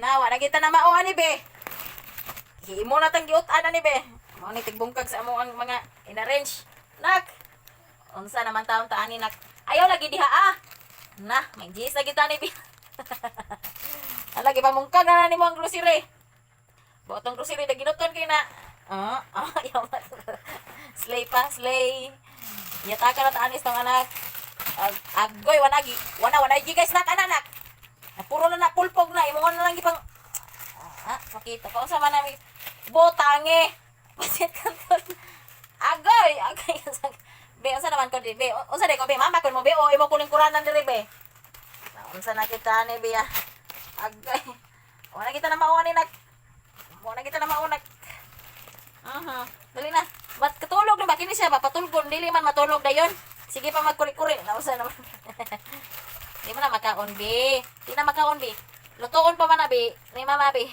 Na, wala kita na mao ani, be. Himo na tang giut-an ani, be. Mao ni tigbungkag sa amo ang mga inarrange. Nak. Unsa naman taon ta ani, nak? Ayaw lagi diha ah. Na, may gis lagi ta ni, be. Ala, gipamungkag na nimo ang grocery. Botong grocery na ginuton kay na. Ah, ayaw ba? Slay pa, slay. Yata ka na taanis tong anak. Agoy, wanagi. Wana, wana, guys, nak, anak, nak. Na, puro na na, pulpog na. Imo na lang gipang. Ah, pakita. Kung sa man namin. Botange. Pasit kanton. Agoy, agoy. Be, unsa naman ko di? Be, unsa di ko, be? Mama ko mo, be. O, imo kuning kuranan diri, be. Unsa na kita ni, be, ah. Agoy. Wala kita na mauani, nak. Wala kita na maunak. Aha. Dali na. Ba't katulog na ba? Kini siya ba? Patulgon. Dili man matulog dayon. Sige pa magkuri-kuri. Nausa naman. Di mo na makaon, be. Di na makaon, be. Lutoon pa man na, be. Ni mama, be.